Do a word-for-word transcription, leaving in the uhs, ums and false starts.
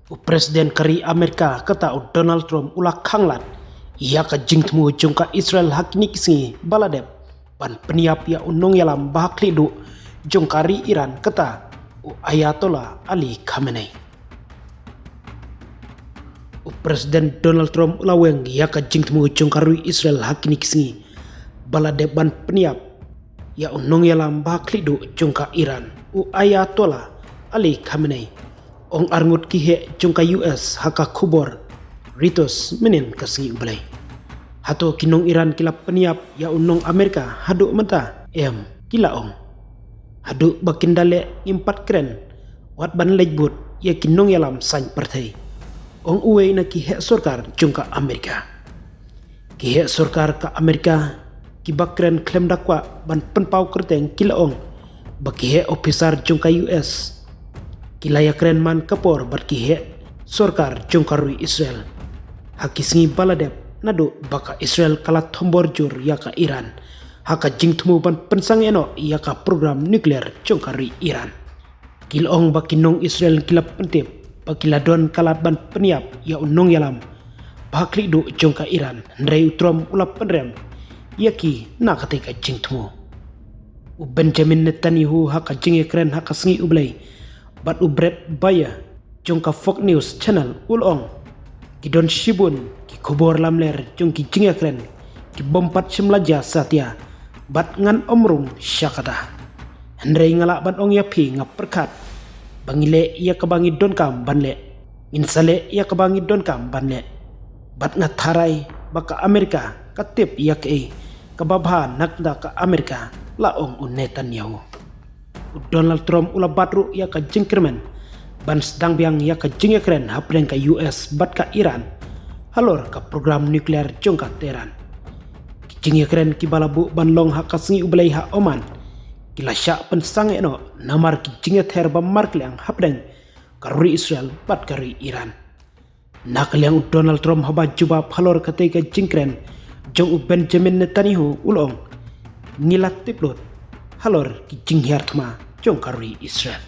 U President ka ri Amerika kata u Donald Trump u la khanglad ïa ka jingthmu jong ka Israel ha kine ki sngi ba la dep ban pynïap ïa u nongïalam ba ha khlieh duh jong ka ri Iran kata u Ayatollah Ali Khamenei. U President Donald Trump u la weng ïa ka jingthmu jong ka ri Israel ha kine ki sngi ba la dep ban pynïap ïa u nongïalam ba ha khlieh duh jong ka Iran u Ayatollah Ali Khamenei. Ong arngut ki heh jong ka U S ha ka khubor Reuters mynhynnin ka sngi U Blei. Hato ki nong Iran ki la pynïap ïa u nong Amerika haduh mynta? Em, ki la ong. Haduh ba kin da leh ngim pat kren wat ban leit bud ïa ki nongïalam saiñ pyrthei, ong uwei na ki heh sorkar jong ka Amerika. Ki heh sorkar ka Amerika kiba kren khlem da kwah ban pynpaw kyrteng ki la ong ba ki heh ophisar jong ka U S ki la ïakren man ka por bad ki heh sorkar jong ka ri Israel ha ki sngi ba la dep naduh ba ka Israel ka la thombor jur ïa ka Iran ha ka jingthmu ban pynsangeh noh ïa ka program nuklear jong ka ri Iran. Ki la ong ba ki nong Israel ki la pyntip ba ki la don ka lad ban pynïap ïa u nongïalam ba ha khlieh duh jong ka Iran, hynrei u Trump u la pynrem ïa ki na katei ka jingthmu. U Benjamin Netanyahu ha ka jingïakren ha ka sngi U Blei bad u Bret Baier jong ka Fox News Channel u la ong, ki don shibun ki khubor lamler jong ki jingïakren ki bym pat shym la jia satia bad ngan ym rung sha kata. Hynrei nga lah ban ong ïa phi, nga pyrkhat ba ngi leh ïa kaba ngi donkam ban leh. Ngin sa leh ïa kaba ngi donkam ban leh. Bad nga tharai ba ka Amerika ka tip ïa kaei kaba bha na ka bynta ka Amerika, la ong u Netanyahu. U Donald Trump u la bat ruh ïa ka jingkyrmen ban sdang biang ïa ka jingïakren hapdeng ka U S bad ka Iran halor ka program nuklear jong ka Tehran. Ki jingïakren kiba la buh ban long ha ka sngi U Blei ha Oman ki la shah pynsangeh noh namar ki jingïather ba markylliang hapdeng ka ri Israel bad ka ri Iran. Na ka liang u Donald Trump haba jubab halor katei ka jingkren jong u Benjamin Netanyahu u la ong, ngi la tip lut halor ki jinghiar thma jong ka ri Israel.